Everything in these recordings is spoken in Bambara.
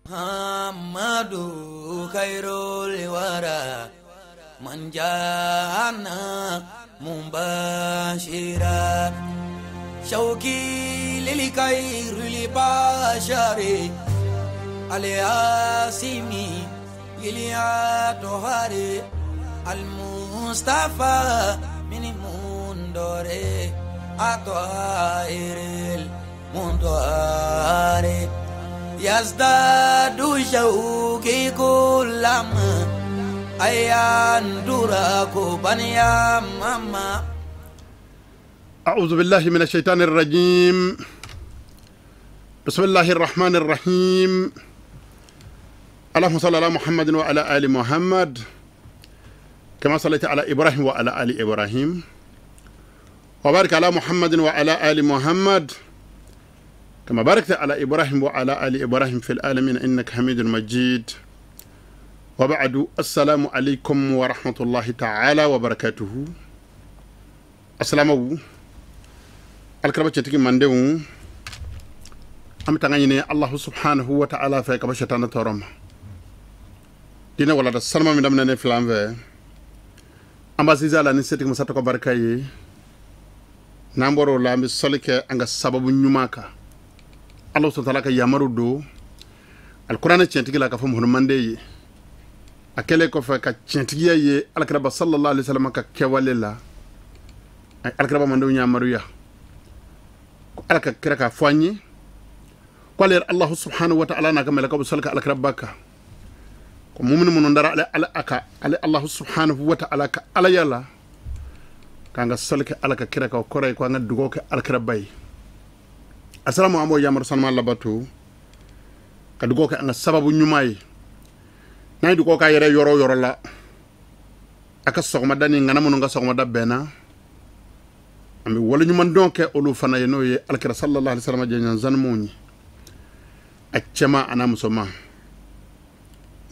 محمد خير الورى من جاءنا مبشرا شوقي للخير البشر الياسمي اليطهر المصطفى من مندور أطهر المنطهر يزداد شوقي كلما أيان دراكو بنيا ماما. أعوذ بالله من الشيطان الرجيم. بسم الله الرحمن الرحيم. اللهم صل على محمد وعلى آل محمد كما صليت على إبراهيم وعلى آل إبراهيم، وبارك على محمد وعلى آل محمد كما باركت على إبراهيم وعلى آل إبراهيم في العالمين إنك حميد مجيد. وبعد، السلام عليكم ورحمة الله تعالى وبركاته. السلام عليكم الكربة تيجي مندو أم تغني الله سبحانه وتعالى في كبشتنا ترم دينا ولا السلام من دمنا نفلان في أم بزيزة لا نسيتك مساتك بركة نامبرو لا مسالك أنك سبب نيماكا الله سبحانه وتعالى يامرو دو القرآن تيجي لا كفهم هرماندي أكله كفى كتيجي يه الكربة صلى الله عليه وسلم ككواليلا الكربة مندو يامرو يا alaka kira ka fɔ an ye ko ale Allahu subhanahu wa ta'ala n'a ka mɛlɛkɛw bɛ sɔli ka alakiraba kan ko mumini minnu dara ale ala a ka ale Allahu subhanahu wa ta'ala ka alaya la k'an ka sɔli kɛ ala ka kira kan o kɔrɔ ye ko an ka dugawu kɛ alakiraba ye. Asalamu an b'o yamaru sanuma labato ka dugawu kɛ an ka sababu ɲuman ye. N'an ye dugawu k'a yɛrɛ yɔrɔ o yɔrɔ la, a ka sɔgɔmada ni ŋana minnu ka sɔgɔmada bɛnna, an bɛ waleɲuman dɔn kɛ olu fana ye, n'o ye alakira sallallahu alaihi wasallam jɛɲɔgɔn sanumanw ye, a cɛman a n'a musoman.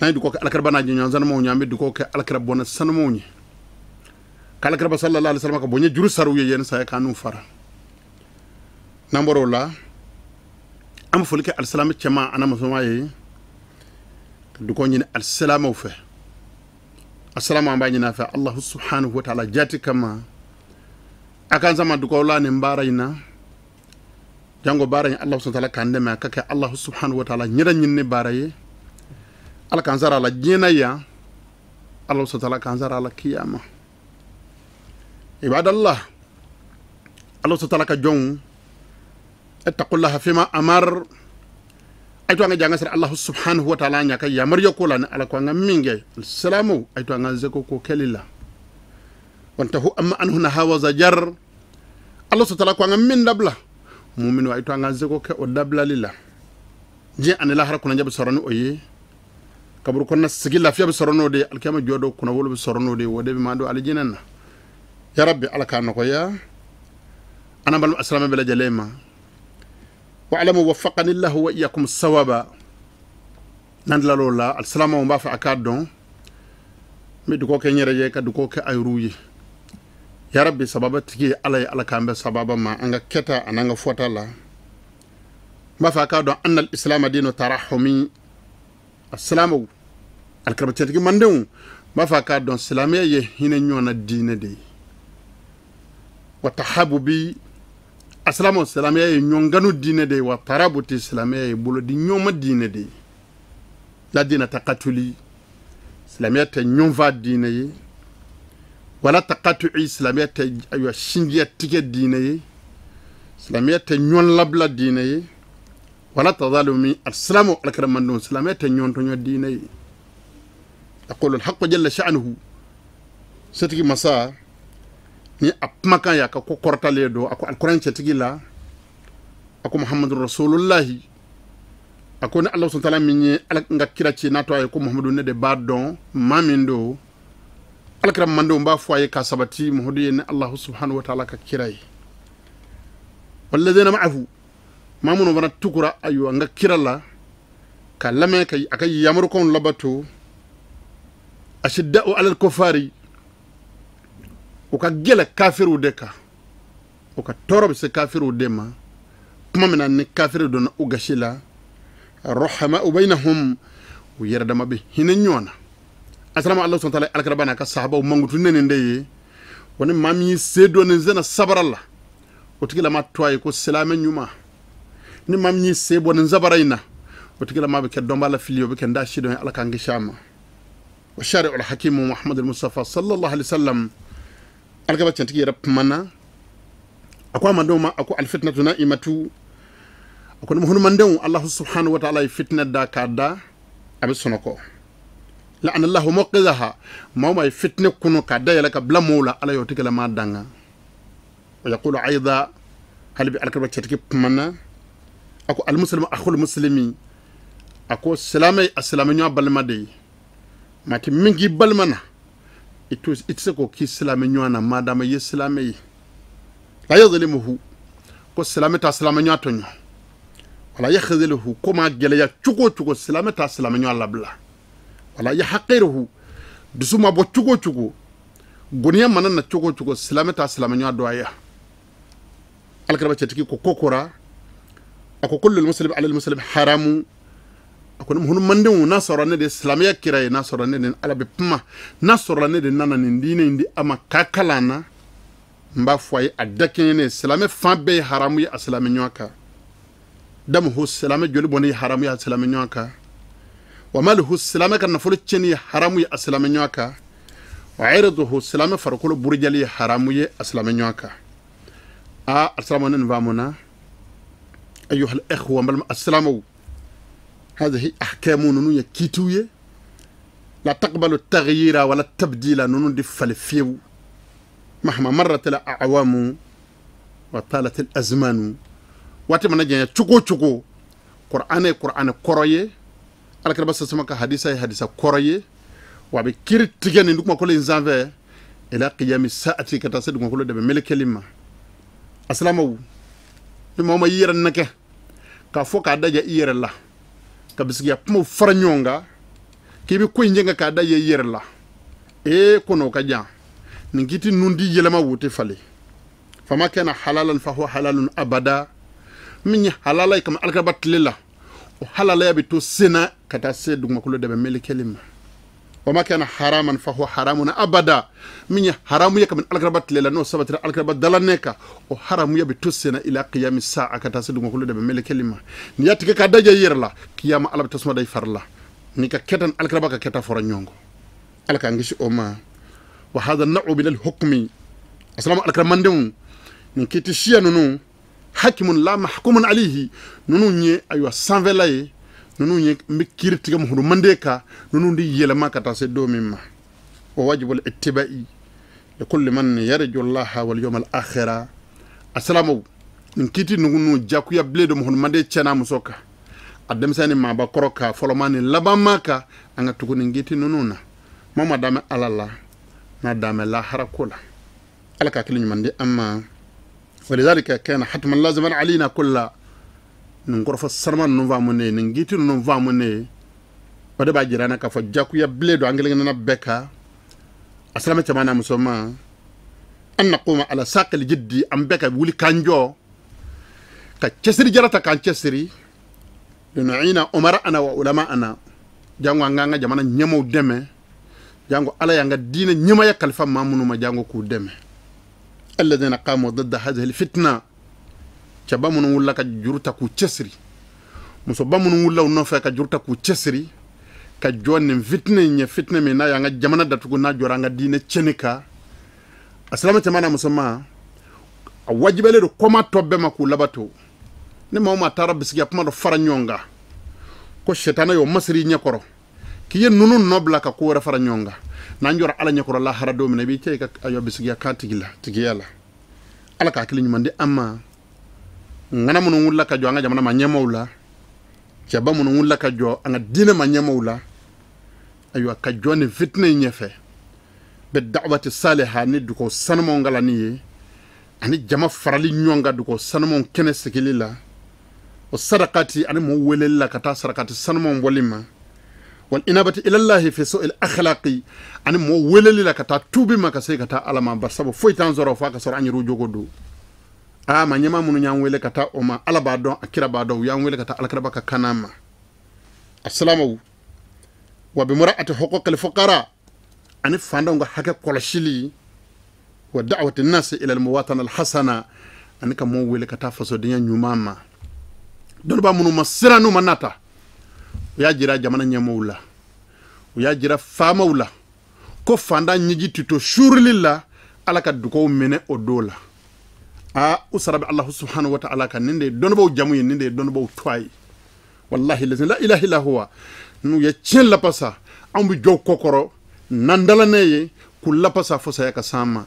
N'an ye dugawu kɛ alakiraba n'a jɛɲɔgɔn sanumanw ye, an bɛ dugawu kɛ alakira bɔnna sanumanw ye, k'alakiraba sallallahu alaihi wasallam ka bonya juru sar'u ye yanni saya k'an n'u fara. N'an bɔra o la, an bɛ foli kɛ alisilamɛ cɛman a n'a musoman ye, ka dugawu ɲini alisilamɛw fɛ. Asilamu an b'a ɲini a fɛ Allahu subhanahu wa ta'ala jati kama a k'an sama dugawu la nin baara in na, jango baara in Allahu subhanahu wa ta'ala k'an dɛmɛ a ka kɛ Allahu subhanahu wa ta'ala ɲɛda ɲinini baara ye. Ala k'an sara a la diɲɛ na yan, Allahu subhanahu wa ta'ala k'an sara a la kiyama. Ibadallah, Allahu subhanahu wa ta'ala ka jɔnw, ittaqullaha fima amar, ay to an ka janga sira Allahu subhanahu wa ta'ala ɲa ka yamaruya ko la ni Ala ko an ka min kɛ alisilamu, ay to an ka zeko ko kɛli la. Wantahu amma anhu naha wa zajar, Allah subhanahu wa ta'ala ko an ka min dabila muminu, ay to an ka zeko kɛ o dabilali la. Diɲɛ ani lahara kunnadiya bɛ sɔrɔ ni o ye, kaburu kɔnɔna sigi lafiya bɛ sɔrɔ n'o de ye, alikiyama jɔ dɔ kunnawolo bɛ sɔrɔ n'o de ye, o de bɛ maa don alijinɛ na. Ya Rabbi, Ala k'a nɔgɔya an n'an balima silamɛ bɛɛ lajɛlen ma. Wa alamu waffaqani Allahu wa iyyakum sawaba. N'an tilal'o la, alisilamɛw b'a fɛ a k'a dɔn n bɛ dugawu kɛ n yɛrɛ ye ka dugawu kɛ a yɛrɛw ye. Ya Rabbi, sababa tigi ye Ala ye, Ala k'an bɛn sababa ma an ka kɛta an'an ka fɔta la. N b'a fɛ a k'a dɔn anna al-islamu dinu tarahumi. Asilamɛw, alikabacɛtigi mandenw, n b'a fɛ a k'a dɔn silamɛya ye hinɛ ɲɔgɔn na diinɛ de ye. Wa tahabubi, asilamɛw, silamɛya ye ɲɔgɔn diinɛ de ye. Wa tarabuti, silamɛya ye bolodi ɲɔgɔn ma diinɛ de ye. La diina taqatuli, silamɛya tɛ ɲɔgɔnfa diinɛ ye. Wala taqatu'i, silamɛya tɛ ayiwa sinjiya tigɛ diinɛ ye. Silamɛya tɛ ɲɔgɔn labila diinɛ ye. Wala tadalumi, alisilamu alakiramandenw, silamɛya tɛ ɲɔgɔn tɔɲɔ diinɛ ye. Yaqulu alhaqqu jalla sha'nuhu, setigi masa ni a kumakan ye a ka ko kɔrɔtalen don, a ko alikuran cɛtigi la, a ko Muhammadu rasulullahi, a ko ni Ala subhanahu wa ta'ala min ye ala n ka kira ci n'a tɔ a ye ko Muhammadu ne de b'a dɔn maa min don. Alakira mandenw b'a fɔ a ye k'a sabati Muhammadu ye ni Allahu subhanahu wa ta'ala ka kira ye. Walladhina ma'ahu, maa minnu fana tugura ayiwa n ka kira la ka lamɛn ka a ka yamarukanw labato, ashidda'u alal kufari, u ka gɛlɛ kafiriw de kan, u ka tɔɔrɔ bɛ se kafiriw de ma. Tuma min na ni kafiri donna u gasi la, Rahama bainahum u yɛrɛ dama bɛ hinɛ ɲɔgɔn na. Asalama Allah subhanahu wa ta'ala alakira n'a ka sahabaw mankutu ne nin de ye wani maa min y'i se don nin zena sabara la o tigilama to a ye ko silamɛ ɲuman. Ni maa min y'i se bɔ nin sabara in na o tigilama bɛ kɛ dɔnbaa la fili, o bɛ kɛ n da si dɔn ye, Ala k'an kisi a ma. Wa shari'ul hakimu Muhammad al-Mustafa sallallahu alaihi wasallam alakaba cɛntigi yɛrɛ kumana a ko a mandenw ma, a ko alfitnatu na'imatu, a ko ni muhunmandenw Allah subhanahu wa ta'ala ye fitna da k'a da a bɛ sunɔgɔ. La'ana Allahu muqidaha, maa o maa ye fitnɛ kunu k'a dayɛlɛ ka bila mɔɔw la, Ala y'o tigilama danga. Wa yaqulu ayda, hali bi alakaba cɛtigi kumana a ko almuslimu akhul muslimi, a ko silamɛ a silamɛ ɲɔgɔn balima de ye. Maa tɛ min k'i balima na i tɛ se k'o k'i silamɛ ɲɔgɔn na maadama i ye silamɛ ye. La yadhlimuhu, ko silamɛ t'a silamɛ ɲɔgɔn tɔɲɔ. Wala yakhziluhu, ko maa gɛlɛya cogo o cogo silamɛ t'a silamɛ ɲɔgɔn labila. Wala yahqiruhu, dusu ma bɔ cogo o cogo, goniya mana na cogo o cogo silamɛ t'a silamɛ ɲɔgɔn dɔgɔya. Alakira cɛtigi ko kokora a ko kullu muslim ala muslim haramu, a ko ni muhunmandenw n'a sɔrɔ ne de silamɛya kira ye, n'a sɔrɔ ne de Ala bɛ kuma, n'a sɔrɔ ne de nana nin diinɛ in di a ma k'a kalan na, n b'a fɔ a ye a dakɛɲɛ ne silamɛ fan bɛɛ ye haramu ye a silamɛ ɲɔgɔn kan. Damuhu, silamɛ joli bɔnni ye haramu ye a silamɛ ɲɔgɔn kan. Wa maluhu, silamɛ ka nafolo tiɲɛni ye haramu ye a silamɛ ɲɔgɔn kan. Wa irduhu, silamɛ farikolo burujali ye haramu ye a silamɛ ɲɔgɔn kan. Aa alisilamu ne nin faamu na. Ayyuhal ikhwa, n balima alisilamuw, hadhihi ahkamu ninnu ye kiitiw ye. La taqbalu taghyira wala tabdila, ninnu di falen fiyewu. Mahma marrat al a'wamu wa talat al azmanu, waati mana janya cogo o cogo, Qur'an ye Qur'an kɔrɔ ye, alakira sasama ka hadisa ye hadisa kɔrɔ ye, wa a bɛ kiiri tigɛ nin dugumakolo in sanfɛ ila qiyami sa'ati, ka taa se dugumakolo de bɛ melekeli ma. Asilamaw, ni maa o maa y'i yɛrɛ nɛgɛ k'a fɔ k'a daja i yɛrɛ la, ka bisigiya kumaw fara ɲɔgɔn kan k'i bɛ ko in jɛngɛ k'a daja i yɛrɛ la, ee ko n'o ka jan nin kiti nun di yɛlɛma wo tɛ falen. Fama kana halalan fa huwa halalun abada, min ye halala ye kama alakaba tile la, o halalaya bɛ to senna ka taa se dugumakolo de bɛ melekeli ma. Wa ma kana haraman fa huwa haramun abada, min ye haramu ye kabini alakaba tile la n'o sabatira alakaba dalanɛ kan, o haramuya bɛ to senna ila qiyami sa'a, ka taa se dugumakolo de bɛ melekeli ma. N'i y'a tigɛ k'a daja i yɛrɛ la, kiyama Ala bɛ tasuma da i fari la. N'i ka kɛta ni alakaba ka kɛta fɔra ɲɔgɔn kɔ, Ala k'an kisi o ma. Wa hadha an-naw'u min al-hukmi, asalamu alakaramandenw, nin kiti siya ninnu hakimun la mahkumun alayhi, ninnu ye ayiwa sanfɛla ye, ninnu ye n bɛ kiiri tigɛ muhurumanden kan, ninnu di yɛlɛma ka taa se don min ma. Wa wajibul ittiba'i li kulli man yarju Allaha wal yawmal akhira. Asalamu, nin kiti ninnu jakuya bilen don muhurumanden cɛ n'a muso kan, a denmisɛnnin maabakɔrɔ kan, fɔlɔma ni labanma kan, an ka tugu nin kiti ninnu na. Maa ma damɛ Ala la n'a damɛ lahara ko la, Ala ka hakili ɲuman di an ma. Walidhalika kana hatman laziman alayna kulla, nin kɔrɔfɔ sarama ninnu faamu ne ye, nin kiti ninnu faamu ne ye, o de b'a jira an na k'a fɔ jakuya bilen don an kelen kelenna bɛɛ kan, a silamɛ cɛman n'a musoman, an naquma ala saqil jiddi, an bɛɛ ka wuli k'an jɔ ka cɛsiri jara ta k'an cɛsiri, linu'ina umara'ana wa ulama'ana, jango an k'an ka jamana ɲɛmaaw dɛmɛ, jango Ala y'an ka diinɛ ɲɛmaaya kalifa maa minnu ma, jango k'u dɛmɛ. Alladhina qamu didda hadhihi alfitna, cɛba minnu wulila ka juru ta k'u cɛsiri, musoba minnu wulila u nɔfɛ ka juru ta k'u cɛsiri, ka jɔ nin fitinɛ in ɲɛ, fitinɛ min n'a y'an ka jamana datugu, n'a jɔra an ka diinɛ tiɲɛni kan. A silamɛ cɛman n'a musoman, a wajibiyalen don kɔma tɔ bɛɛ ma k'u labato. Ni maa o maa taara bisigiya kuma dɔ fara ɲɔgɔn kan ko sɛtanɛ y'o masiri i ɲɛkɔrɔ, k'i ye ninnu nɔ bila ka ko wɛrɛ fara ɲɔgɔn kan, n'an jɔra Ala ɲɛkɔrɔ lahara don min na, i b'i cɛ i ka ayiwa bisigiya kan tigi la tigiya la. Ala ka hakili ɲuman di an ma. Ŋana minnu wulila ka jɔ an ka jamana ma ɲɛmaaw la, cɛba minnu wulila ka jɔ an ka diinɛ ma ɲɛmaaw la, ayiwa ka jɔ nin fitinɛ in ɲɛfɛ, bɛ da'wati saliha, ni dugawu sanumanw kalanni ye, ani jama farali ɲɔgɔn kan dugawu sanumanw kɛnɛ sigili la, o sadakati ani mɔgɔw weleli la ka taa sarakati sanumanw bɔli ma, wal inabati ilallahi fi su'il akhlaqi, ani mɔgɔw weleli la ka taa tuubi ma ka se ka taa Ala ma, barisabu foyi t'an sɔrɔ f'a ka sɔrɔ an yɛrɛw jogo don. Aa ma ɲɛmaa minnu y'an wele ka taa o ma, Ala b'a dɔn, a kira b'a dɔn, u y'an wele ka taa alakiraba ka kanna ma. Asalamaw wa bi mura'ati huquq al-fuqara ani fandanw ka hakɛ kɔlɔsili wa da'wati an-nas ila al-muwatana al-hasana ani ka mɔɔw wele ka taa fasodenya ɲuman ma. Dɔnnibaa minnu ma siran n'u ma nata, u y'a jira jamana ɲɛmɔgɔw la, u y'a jira faamaw la ko fandan ɲɛji tɛ to suurili la, ala ka dugaw minɛ o don la. Aa u sara bɛ Alahu subhanahu wa ta'ala kan. Nin de ye dɔnnibaaw jamu ye, nin de ye dɔnnibaaw tɔgɔ ye. Wallahi lazi la ilaha illa huwa, n'u ye tiɲɛ lapasa, anw bɛ jɔ u kɔ kɔrɔ n'an dala n'a ye k'u lapasa fo saya ka s'an ma.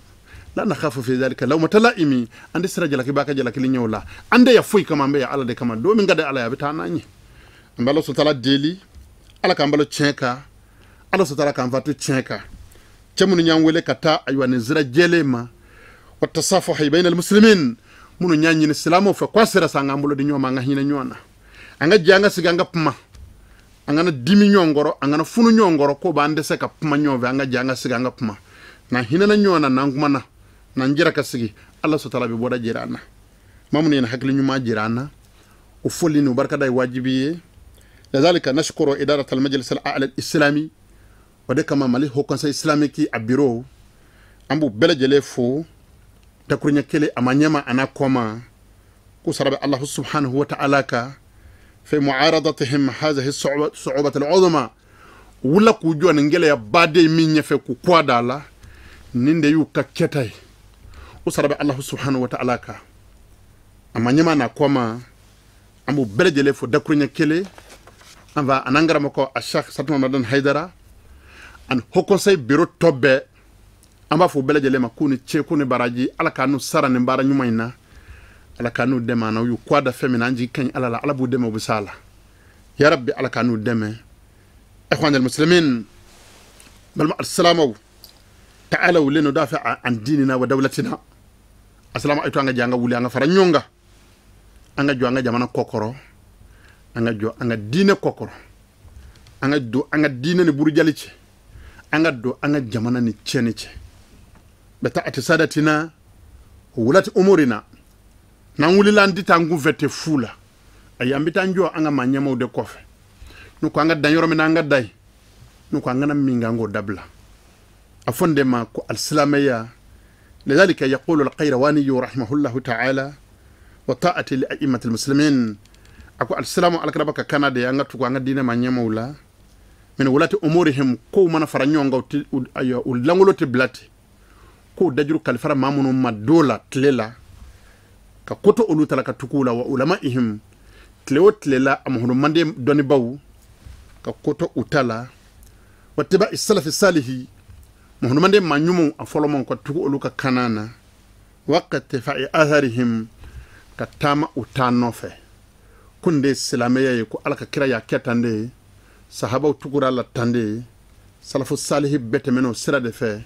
La nakhafu fi dhalika lawmata la'imi, an tɛ sira jalaki b'a ka jalakili ɲɛ o la. An tɛ yan foyi kama, an bɛ yan Ala de kama. Don min ka di Ala ye, a bɛ taa n'an ye. An bɛ Ala subhanahu wa ta'ala deli, Ala k'an balo tiɲɛ kan, Ala subhanahu wa ta'ala k'an fatu tiɲɛ kan. Cɛ minnu y'an wele ka taa ayiwa nin sira jɛlen ma, wa tasafuhi bayna al-muslimin, minnu y'a ɲini silamɛw fɛ k'a sera sa an k'an bolo di ɲɔgɔn ma, an ka hinɛ ɲɔgɔn na, an ka jɛ an ka sigi an ka kuma, an kana dimi ɲɔgɔn kɔrɔ, an kana funu ɲɔgɔn kɔrɔ ko b'an dɛsɛ ka kuma ɲɔgɔn fɛ. An ka jɛ an ka sigi an ka kuma, n'an hinɛna ɲɔgɔn na, n'an kumana, n'an jɛra ka sigi, Ala subhanahu wa ta'ala bɛ bɔda jira an na. Maa minnu ye hakili ɲuman jira an na, o foli n'o barikada ye wajibi ye. Lazalika nashkuru idarat al-majlis al-a'la al-islami, o de kama Mali Haut Conseil islamique a bureau, an b'u bɛɛ lajɛlen fo dakuruɲɛ kelen a ma ɲɛma a n'a kɔma, k'u sara bɛ Alahu subhanahu wa ta'ala kan fi mu'aradatihim hadhihi as-su'ubat al-'uzma, wula k'u jɔ nin gɛlɛya baden min ɲɛfɛ k'u kɔ da la, nin de y'u ka kɛta ye. U sara bɛ Alahu subhanahu wa ta'ala kan a ma ɲɛma n'a kɔma, an b'u bɛɛ lajɛlen fo dakuruɲɛ kelen. An va an n'an karamɔgɔ a Cheikh Satuma Madani Hayidara ani Haut Conseil bureau tɔ bɛɛ, an b'a fɔ u bɛɛ lajɛlen ma k'u ni ce, k'u ni baraji. Ala k'an n'u sara nin baara ɲuman in na, Ala k'an n'u dɛmɛ, an y'u kɔ da fɛn min na, an jigi ka ɲi Ala la, Ala b'u dɛmɛ, u bɛ s'a la. Ya Rabbi, Ala k'an n'u dɛmɛ. Ikhwan al-muslimin, balima alisilamɛw, ta'alaw linudafi an dinina wa dawlatina. Asalaamu aleykum. An ka jɛ an ka wuli, an ka fara ɲɔgɔn kan, an ka jɔ an ka jamana kɔ kɔrɔ, an ka jɔ an ka diinɛ kɔ kɔrɔ, an ka don an ka diinɛ ni burujali cɛ, an ka don an ka jamana ni tiɲɛni cɛ. Bɛ sadatina wulati umurina, n'an wulila an tɛ taa an kunfɛ tɛ fu la, ayi, an bɛ taa an jɔ an ka maa ɲɛmaaw de kɔfɛ. N'u ko an ka dan yɔrɔ min na, an ka dan yen. N'u ko an kana min kɛ, an k'o dabila. A fɔ nin de ma ko alisilamɛya. Lidhalika yaqulu al-Qayrawani rahimahullahu ta'ala wa ta'ati li a'immati al-muslimin. A ko alisilamu alakiraba ka kana de an ka tugu an ka diinɛ maa ɲɛmaaw la. Min wulati umurihim, kow mana fara ɲɔgɔn kan, ayiwa, u langolo tɛ bila ten. K'o dajuru kalifara maa minnu ma don la tile la, ka koto olu ta la ka tugu u la. Wa ulamaihim, tile o tile la a mahunu manden dɔnnibaw ka koto u ta la. Wa tiba salafi salihi, mahunu manden maa ɲumanw a fɔlɔmaw ka tugu olu ka kana na. Wa qatifa'i atharihim, ka taama u ta nɔfɛ. Ko nin de ye silamɛya ye, ko Ala ka kira y'a kɛ tan de ye, sahabaw tugura la tan de ye, salafu salihi bɛɛ tɛmɛna o sira de fɛ,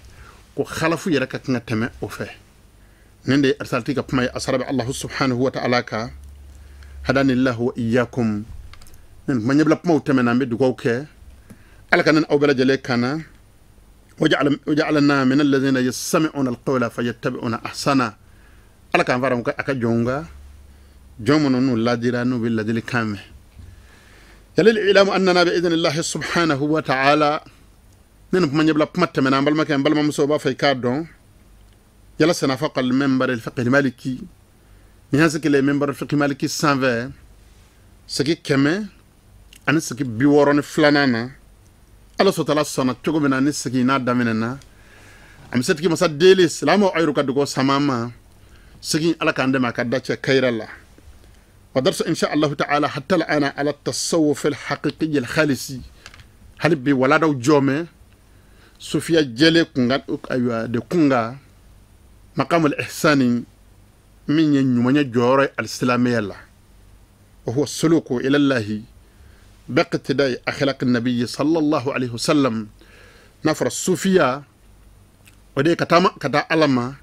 ko khalafu yɛrɛ ka kan ka tɛmɛ o fɛ. Nin de ye arisalati ka kuma ye. A sara bɛ Alahu subhanahu wa ta'ala kan. Hadanillahu wa iyyakum. Nin kuma ɲɛbila kumaw tɛmɛna, an bɛ dugawu kɛ Ala ka ne aw bɛɛ lajɛlen kana. Waja'alna min alladhina yastami'una alqawla fayattabi'una ahsana. Ala k'an fara a ka jɔnw kan, jɔn minnu n'u ladira, n'u bɛ ladilikan mɛn. Yalil ilamu annana bi idhnillahi subhanahu wa ta'ala. Ne nin kuma ɲɛbila kuma tɛmɛna, an balimakɛ, an balimamuso b'a fɔ i k'a dɔn. Yala sena faqa al-minbar al-fiqh maliki, ni han sigilen minbar al-fiqh maliki sanfɛ, sigi 162 na. Ala sɔtala sɔnna cogo min na ni sigi n'a daminɛna, an bɛ setigi masa deli silamɛw ayiru ka dugawu sama ma sigi, Ala k'an dɛmɛ a ka da cɛ kayira la. Wa darsu insha Allahu ta'ala hatta al'ana ala tasawuf al-haqiqi al-khalisi. Hali bi waladaw jɔmɛ sufiya jɛlen kunga, ayiwa, de kunga maqam al-ihsani, min ye ɲumanya jɔyɔrɔ ye alisilamɛya la. Wa huwa suluku ila Allahi biqtida'i akhlaq an-nabiy sallallahu alayhi wa sallam. N'a fɔra sufiya, o de ye ka taama ka taa Ala ma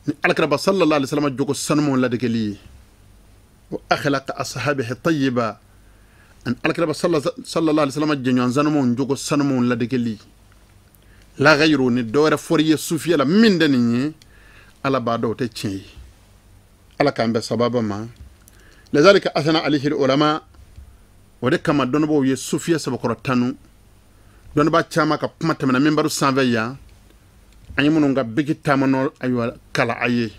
ni alakiraba sallallahu alayhi wa sallam jogo sanumanw ladegeli ye. Wa akhlaq ashabihi tayyiba, ani alakiraba sallallahu alayhi wa sallam jɛɲɔgɔn sanumanw jogo sanumanw ladegeli. La ghayru, ni dɔwɛrɛ fɔr'i ye sufiya la min tɛ nin ye, Ala b'a dɔn o tɛ tiɲɛ ye. Ala k'an bɛn sababa ma. Lidhalika athna alayhi al-ulama, O de kama dɔnnibaaw ye sufiya sɛbɛkɔrɔ tanu. Dɔnnibaa caman ka kuma tɛmɛna minbaru sanfɛ yan, an ye minnu ka biki taama nɔ ayiwa kala a ye.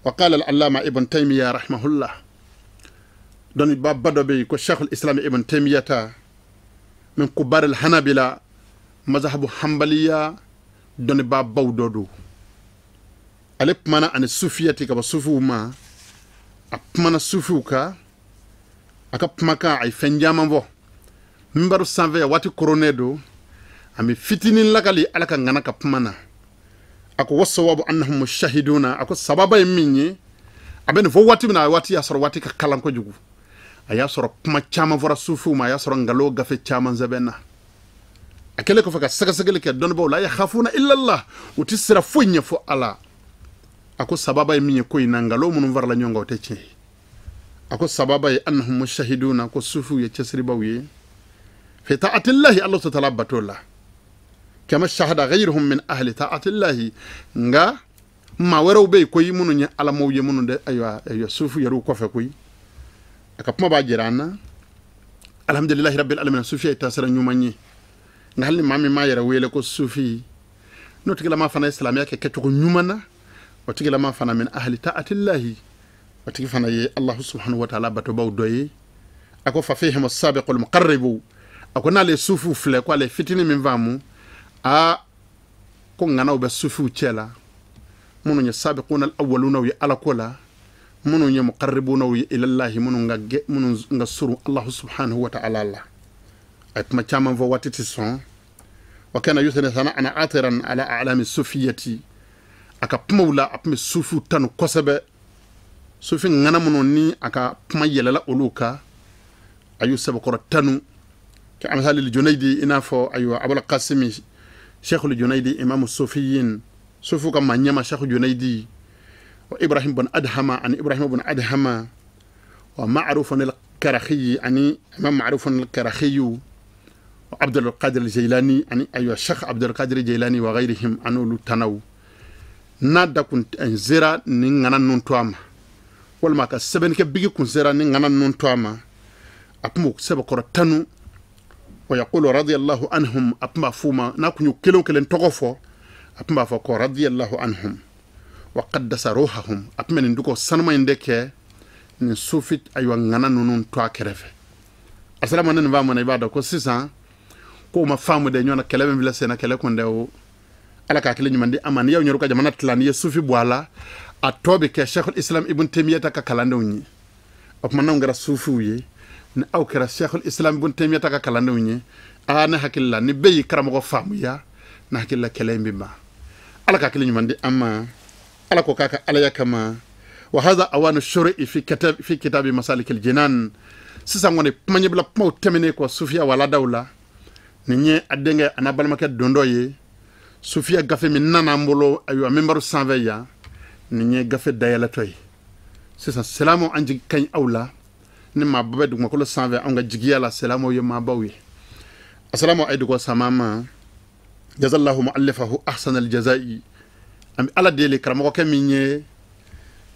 Wa qala al-allama Ibn Taymiya rahimahullah, dɔnnibaa ba dɔ bɛ yen ko Sheikhul Islam Ibn Taymiyata min kubar al-Hanabila, mazhabu hanbaliya dɔnnibaa baw dɔ don. Ale kumana ani sufiyati ka bɔ sufiw ma, a kumana sufiw ka, a ka kumakan a ye fɛn caman fɔ minbaru sanfɛ waati koronnen don. An bɛ fitinin lakali Ala ka ŋana ka kuma na. A ko wasawabu annahum mushahiduna, a ko sababa ye min ye, a bɛ nin fɔ waati min na, a waati y'a sɔrɔ waati ka kalan kojugu, a y'a sɔrɔ kuma caman fɔra sufiw ma, a y'a sɔrɔ nkalon gafe caman sɛbɛnna. A kɛlen kɔfɛ ka sɛgɛsɛgɛli kɛ dɔnnibaaw la, yakhafuna illallah, u tɛ sira foyi ɲɛfɔ Ala. A ko sababa ye min ye ko in na, nkalon minnu farala ɲɔgɔn kan o tɛ tiɲɛ ye. A ko sababa ye annahum mushahiduna, ko sufiw ye cɛsiribaw ye fi ta'atillahi, Allah ta'ala bato la, kama shahada ghayruhum min ahli ta'atillahi. Nka maa wɛrɛw bɛ yen koyi minnu ye alamaw ye, minnu de ayiwa ayiwa sufiw yɛrɛw kɔfɛ koyi. A ka kuma b'a jira an na. Alhamdulillahi rabbil alamin, sufiya ye taasira ɲuman ye. Nka hali ni maa min m'a yɛrɛ wele ko sufi, n'o tigilama fana ye silamɛya kɛ kɛcogo ɲuman na, o tigilama fana min ahli ta'atillahi, o tigi fana ye Allah subhanahu wa ta'ala batobaw dɔ ye. A ko fa fihim as-sabiqu al-muqarribu, a ko n'ale sufiw filɛ ko ale fitinin min faamu, a ko ŋanaw bɛ sufiw cɛ la, minnu ye sabiquna al-awwaluna ye Ala ko la, minnu ye muqarribuna ye ilallahi, minnu ka surun Allah subhanahu wa ta'ala la. A ye kuma caman fɔ waati tɛ sɔn. Wa kana yusni sana'an atiran ala a'lami sufiyati, a ka kumaw la a tun bɛ sufiw tanu kosɛbɛ. Sufi ŋana minnu ni a ka kuma yɛlɛla olu kan, a y'u sɛbɛkɔrɔ tanu. Ka amsali Junaydi, i n'a fɔ ayiwa Abul Qasimi Sheikhul Junaydi imamu sufiyin, sufiw ka maa ɲɛma Sheikh Junaydi, wa Ibrahim bun Adhama ani Ibrahim bun Adhama, wa Ma'rufun al-Karakhi ani imam Ma'rufun al-Karakhi, wa Abdul Qadir al-Jailani ani ayiwa Sheikh Abdul Qadir al-Jailani wa ghayrihim, an'olu tanaw. N'a da kun sera ni ŋana ninnu to a ma, walima ka sɛbɛnnikɛ bigi kun sera ni ŋana ninnu to a ma, a tun b'o sɛbɛkɔrɔ tanu. Wa yaqulu radiyallahu anhum, a tun b'a f'u ma n'a kun y'u kelen o kelen tɔgɔ fɔ, a tun b'a fɔ ko radiyallahu anhum wa qaddasa ruhahum. A tun bɛ nin dugawu sanuma in de kɛ nin sufi ayiwa ŋana ninnu to a kɛrɛfɛ. A sera ma ne nin b'a mɔn, i b'a dɔn ko sisan k'o ma faamu dɛ, ɲɔgɔn na kɛlɛ min filɛ sen na, kɛlɛ kun tɛ o. Ala ka hakili ɲuman di an ma. N'i y'aw yɛrɛ ka jamana tila, n'i ye sufi bɔ a la, a tɔ bɛ kɛ Sheikhul Islam Ibn Taymiyata ka kalandenw ye. O tuma n'anw kɛra sufiw ye, ni aw kɛra Sheikhul Islam Ibn Taymiyata ka kalandenw ye, aa ne hakili la ni bɛɛ y'i karamɔgɔ faamuya, ne hakili la kɛlɛ in bɛ ban. Ala ka hakili ɲuman di an ma. Ala ko k'a ka alaya kama. Wa hadha awanu shuru'i fi kitabi masalikil jinan. Sisan kɔni kuma ɲɛbila kumaw tɛmɛnen kɔ sufiya waladaw la, nin ye a denkɛ a n'a balimakɛ don dɔ ye. Sufiya gafe min nana an bolo ayiwa minbaru sanfɛ yan, nin ye gafe dayɛlɛtɔ ye. Sisan silamɛw an jigi ka ɲi aw la, ni maaba bɛ dugumakolo sanfɛ anw ka jigiya la, silamɛw ye maabaw ye. Asalamu alaykum sama ma jazallahu muallifahu ahsana aljazai. An bɛ Ala deli karamɔgɔkɛ min ye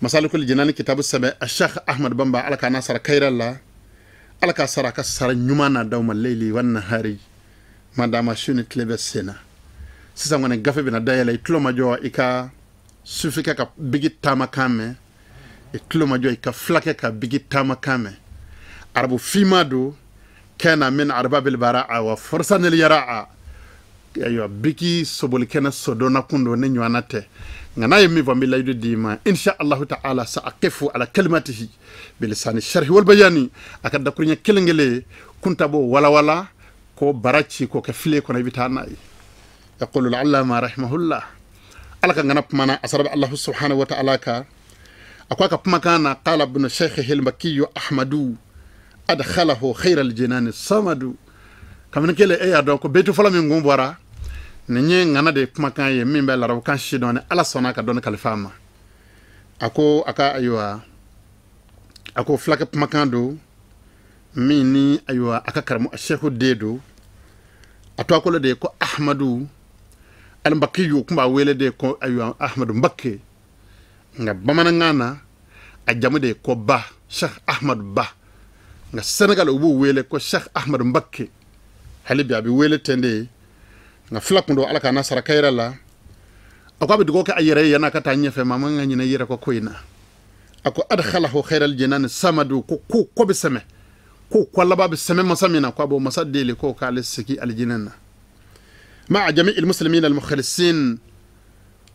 Masalikul Jinani kitabu sɛbɛn, a Sheikh Ahmad Bamba, Ala k'a n'a sara kayira la, Ala k'a sara a ka sara ɲuman na d'aw ma leyili wa nahari, madama su ni tile bɛ sen na. Sisan kɔni gafe bɛna dayɛlɛ, i tulo ma jɔ i ka sufikɛ ka bigi taamakan mɛn, i tulo ma jɔ i ka fulakɛ ka bigi taamakan mɛn. Arabu finma don, kana min arbabil bara'a wa fursanil yara'a, ayiwa bigi sobolikɛnɛ sɔdɔnna kun don, ne ɲɔgɔnna tɛ. Nka n'a ye min fɔ n bɛ layidu d'i ma, insha allahu ta'ala sa aqifu ala kalimatihi bilisani sharhi wal bayani. A ka dakuruɲɛ kelen kelen kunta b'o walawala k'o bara ci k'o kɛ filen kɔnɔ, i bɛ taa n'a ye. Yaqulu al-allama rahimahullah, Ala ka ŋana kumana a sara bɛ Allahu subhanahu wa ta'ala ka. A ko a ka kumakan na, qala ibn shaykhihi al-makkiyu ahmadu adkhalahu khayra al-jinani samadu. Kabini kelen e y'a dɔn ko beitu fɔlɔ min kun bɔra, nin ye ŋana de kumakan ye min bɛ larabukan si dɔn, ni Ala sɔnna ka dɔnni kalifa a ma. A ko a ka ayiwa, a ko fulakɛ kumakan don min ni ayiwa a ka karamɔgɔ seku den don. A tɔgɔ de ye ko Ahmadu al-Mbakiyu, kun b'a wele de ko ayiwa Ahmadu Mbakke, nka bamanankan na a jamu de ye ko Ba, Sheikh Ahmadu Ba. Nka Senegal u b'u wele ko Cheikh Ahmad Mbacké hali bi a bɛ wele ten de nka fila kun don Ala k'a n'a sara kayira la a ko a bɛ dugawu kɛ a yɛrɛ ye yan'a ka taa ɲɛfɛ maa man ka ɲinɛ i yɛrɛ kɔ ko in na a ko adkhalahu khairal jinan samadu ko ko ko bɛ sɛmɛ ko ko laban bɛ sɛmɛ masa min na ko a b'o masa deli ko k'ale sigi alijinɛ na ma'a jami'il muslimin al mukhlisin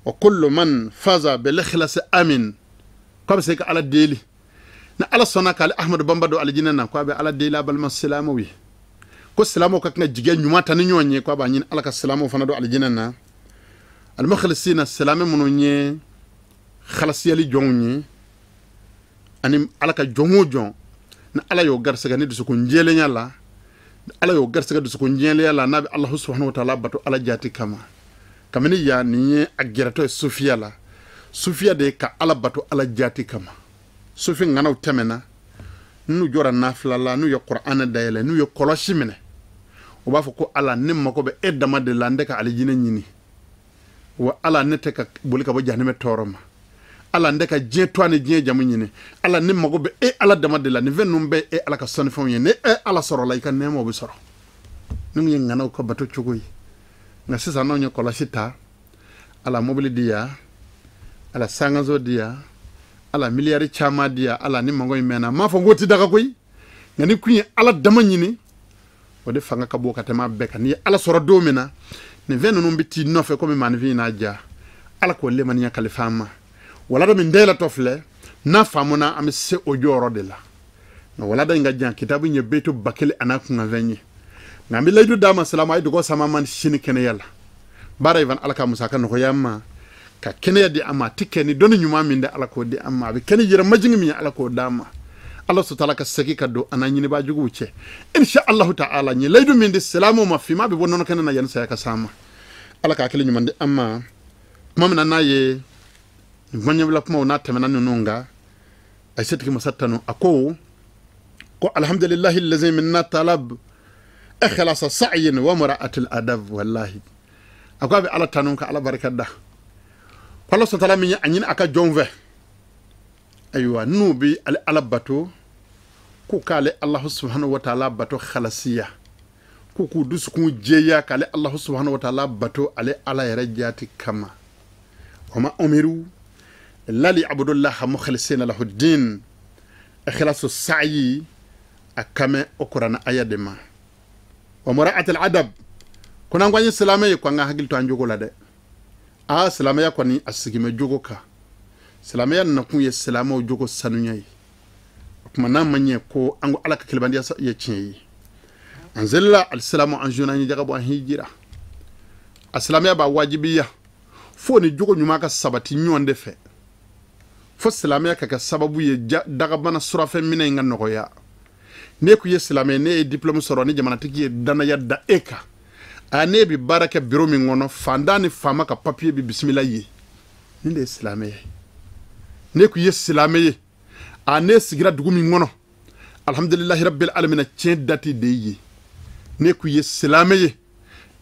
wa kullu man faza bil ikhlas amin ko a bɛ se ka Ala deli na Ala sɔnna k'ale Ahmadu Bamba don alijinɛ na ko a bɛ Ala deli a balima silamɛw ye ko silamɛw ka kan ka jigiya ɲuman ta ni ɲɔgɔn ye ko a b'a ɲini Ala ka silamɛw fana don alijinɛ na al-mukhlisina silamɛ minnu ye khalasiyali jɔnw ye ani Ala ka jɔn o jɔn ni Ala y'o garisɛgɛ ni dusukun jɛlenya la Ala y'o garisɛgɛ dusukun jɛlenya la n'a bɛ Alahu subahanahu wa taala bato Ala jati kama kabini yan nin ye a gɛrɛtɔ ye sufiya la sufiya de ye ka Ala bato Ala jati kama sufi ŋanaw tɛmɛna n'u jɔra nafila la n'u ye Kur'ana dayɛlɛ n'u ye kɔlɔsi minɛ u b'a fɔ ko Ala ne mako bɛ e dama de la n tɛ ka alijinɛ ɲini wa Ala ne tɛ ka boli ka bɔ jahanamɛ tɔɔrɔ ma Ala n tɛ ka diɲɛ to ni diɲɛ jamu ɲini Ala ne mako bɛ e Ala dama de la nin fɛn ninnu bɛɛ e Ala ka sɔnnifɛnw ye ne e Ala sɔrɔla i ka nɛɛmaw bɛ sɔrɔ ninnu ye ŋanaw ka bato cogo ye nka sisan n'anw ye kɔlɔsi ta Ala mobili di yan Ala sangaso di yan Ala miliyari caman di yan Ala ni mango in mɛnna n m'a fɔ n k'o ti daga koyi nka ni kun ye Ala dama ɲini o de fanga ka bon ka tɛmɛ a bɛɛ kan n'i ye Ala sɔrɔ don min na nin fɛn ninnu bɛ t'i nɔfɛ komi maaninfin n'a ja Ala k'o lemaniya kalifa an ma walada min dayɛlɛtɔ filɛ n'a faamuna an bɛ se o jɔyɔrɔ de la nka walada in ka jan kitabu in ye beto 1000 a n'a kunkanfɛn ye nka an bɛ layidu d'a ma silamɛ a ye dugawu sama man sini kɛnɛya la baara in fana Ala ka musaka nɔgɔya an ma ka kɛnɛya di an ma a tɛ kɛ ni dɔnni ɲuman min dɛ Ala k'o di an ma a bɛ kɛ ni yɛrɛ majigin min ye Ala k'o d'an ma Ala sutala ka segin ka don an n'a ɲinibaa juguw cɛ insha Allahu ta'ala n ye layidu min di silamɛw ma finman bɛ bɔ nɔnɔ kɛnɛ na yanni saya ka s'an ma Ala ka hakili ɲuman di an ma tuma min na n'a ye nin kuma ɲɛbila kumaw n'a tɛmɛna ninnu kan a ye setigi masa tanu a ko ko alhamdulillahi allazi minna talab ikhlasa sa'yin wa mura'atil adab wallahi a ko a bɛ Ala tanu ka Ala barika da ko Ala sutala min ye a ɲini a ka jɔn fɛ ayiwa n'u bɛ ale Ala bato k'u k'ale Alahu subahanahu wa taala bato khalasiya k'u k'u dusukun jɛya k'ale Alahu subahanahu wa taala bato ale Ala yɛrɛ jati kama wa ma umiru illa liya'budullaha mukhlisina lahu ddin ikhlasu sa'yi a kamɛ o kuranɛ aya de ma wa mura'atil adab ko n'an ko an ye silamɛ ye ko an ka hakili to an jogo la dɛ aa silamɛya kɔni a sigimɛ jogo kan silamɛya nakun ye silamɛw jogo sanuya ye o tuma n'a ma ɲɛ ko an ko Ala ka kelebandiya ye tiɲɛ ye an zelila alisilamu an zona an ye jagabɔ an hijira a silamɛya b'a wajibiya fo ni jogo ɲuman ka sabati ɲɔgɔn de fɛ fo silamɛya ka kɛ sababu ye dagabana surafɛn minɛ in ka nɔgɔya ne ko i ye silamɛ ne ye diplôme sɔrɔ ni jamanatigi ye danaya da e kan a ne bɛ baara kɛ bureau min kɔnɔ fantan ni faama ka papier bɛ bisimila ye nin de ye silamɛ ye ne ko i ye silamɛ ye a ne sigira dugu min kɔnɔ alhamdulilahi rabbil alamina tiɲɛ dati de ye ne ko i ye silamɛ ye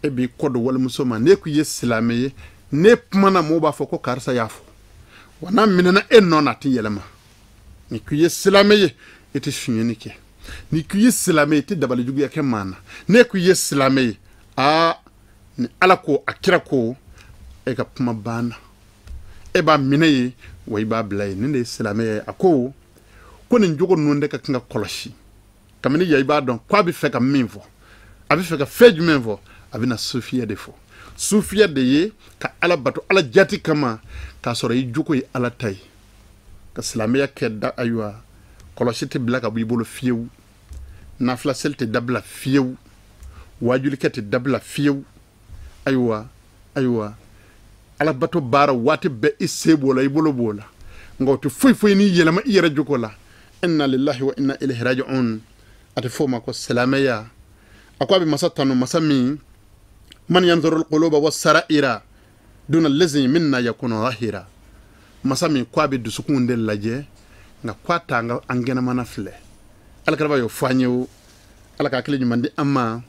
e b'i kɔ don walimuso ma ne ko i ye silamɛ ye ne kumana mɔgɔw b'a fɔ ko karisa y'a fɔ wa n'a minɛna e nɔ na a tɛ yɛlɛma ni ko i ye silamɛ ye e tɛ sonyɛni kɛ ni ko i ye silamɛ ye i tɛ dabalijuguya kɛ maa na ne ko i ye silamɛ ye aa ni Ala ko a kira ko e ka kuma banna e b'a minɛ ye wa i b'a bila ye nin de ye silamɛya ye a ko ko nin jogo ninnu de ka kan ka kɔlɔsi kabini yan i b'a dɔn k'a bɛ fɛ ka min fɔ a bɛ fɛ ka fɛn jumɛn fɔ a bɛ na sufiya de fɔ sufiya de ye ka Ala bato Ala jati kama k'a sɔrɔ i jogo ye Ala ta ye ka silamɛya kɛ da ayiwa kɔlɔsi tɛ bila ka bɔ i bolo fiyewu nafila seli tɛ dabila fiyewu wajulikɛ tɛ dabila fiyewu ayiwa ayiwa Ala bato baara waati bɛɛ i se b'o la i bolo b'o la nka o tɛ foyi foyi n'i yɛlɛma i yɛrɛ jogo la inna lillahi wa inna ilayhi raji'un a tɛ f'o ma ko silamɛya a ko a bɛ masa tanu masa min man yanzuru alquluba was-sara'ira duna allazi minna yakunu zahira masa min ko a bɛ dusukun de lajɛ nka ko a t'an ka an kɛnɛmana filɛ Ala kɛra y'o fɔ an ye o Ala ka hakili ɲuman di an ma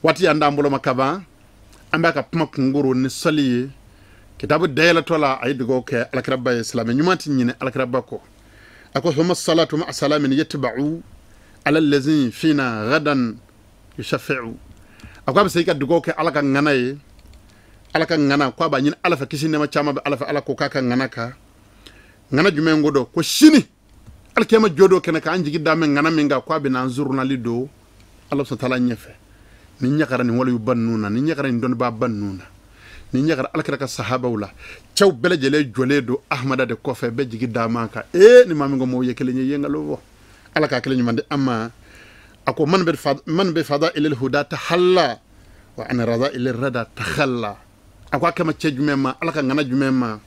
waati y'an d'an bolo ma kaban an b'a ka kuma kunkoro ni sɔli ye kitabu dayɛlɛtɔ la a ye dugawu kɛ alakiraba ye silamɛ ɲuman tɛ ɲinɛ alakiraba kɔ a ko summa salatu ma'a salamin yatba'u Ala allazi fina gadan yushafi'u. A ko a bɛ se i ka dugawu kɛ Ala ka ŋana ye, Ala ka ŋana, ko a b'a ɲini Ala fɛ kisi nɛɛma caman bɛ Ala fɛ, Ala ko k'a ka ŋana kan. Ŋana jumɛn ko don? Ko sini alikiyama jɔ don kɛnɛ kan, an jigi da mɛ ŋana min kan, ko a bɛ n'an zurunali don Ala subahana taala ɲɛfɛ. Ni ɲagara nin waliyuba ninnu na, ni ɲagara nin dɔnnibaa ninnu na, ni ɲagara Alakira ka sahabaw la, cɛw bɛɛ lajɛlen jɔlen don Ahmada de kɔfɛ, bɛɛ jigi da man kan. Ni maa min ko mɔgɔw ye kelen ye, yen nkalon fɔ. Ala k'a kelen ɲuman di an ma. A ko man bɛ fada ilal huda tahalla wa an rada ilal rada takhalla. A ko a kama cɛ jumɛn ma, Ala ka ŋana jumɛn ma,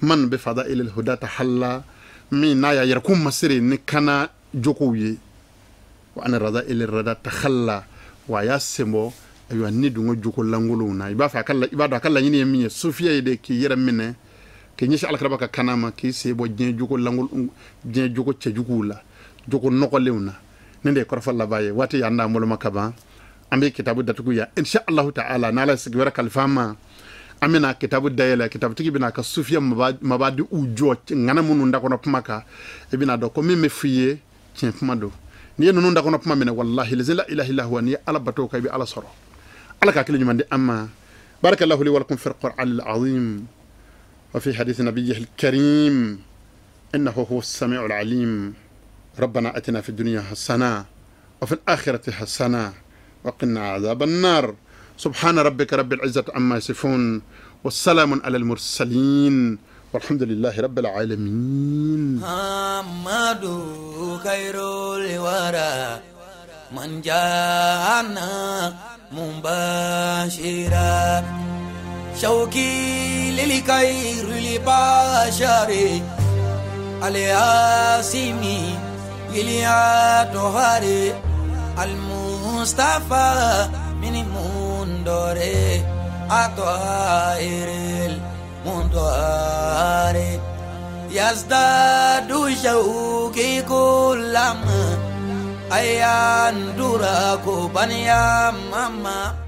man bɛ fada ilal huda tahalla, min n'a y'a yɛrɛkun masiri ni kana jogow ye, wa an rada ilal rada takhalla, wa a y'a senbɔ ayiwa ni dun ko jogo lankolonw na. I b'a fɛ a ka i b'a dɔn a ka laɲini ye min ye, sufiya ye de k'i yɛrɛ minɛ k'i ɲɛsin Alakira ka kana ma, k'i sen bɔ diɲɛ jogo lankolon, diɲɛ jogo cɛjuguw la, jogo nɔgɔlenw na. Nin de ye kɔrɔfɔ laban ye. Waati y'an d'an bolo ma ka ban, an bɛ kitabu datugu yan insha Allahu ta'ala. N'Ala ye sigi wɛrɛ kalifa an ma, an bɛna kitabu dayɛlɛ, kitabutigi bɛna a ka sufiya mabadi u jɔ ŋana minnu da kɔnɔ kuma kan, i bɛna dɔn ko min bɛ f'i ye tiɲɛ kuma don. N'i ye ninnu da kɔnɔ kuma minɛ, wallahi la ilaha illa huwa, n'i ye Ala bato kan, i bɛ Ala sɔrɔ. Ala ka hakili ɲuman di an ma. Barakallahu li wa lakum fil Qur'an al-azim wa fi hadith nabiyyihi al-karim innahu huwa as-sami'u al-alim. ربنا أتنا في الدنيا حسنة وفي الآخرة حسنة وقنا عذاب النار. سبحان ربك رب العزة عما يصفون والسلام على المرسلين والحمد لله رب العالمين. محمد خير الورى من جاءنا مبشرا شوقي للخير البشر الياسمي إليا المصطفى من مندوري أطائر المندوري يزداد شوقي كلما أيان دراكو بنيا ماما.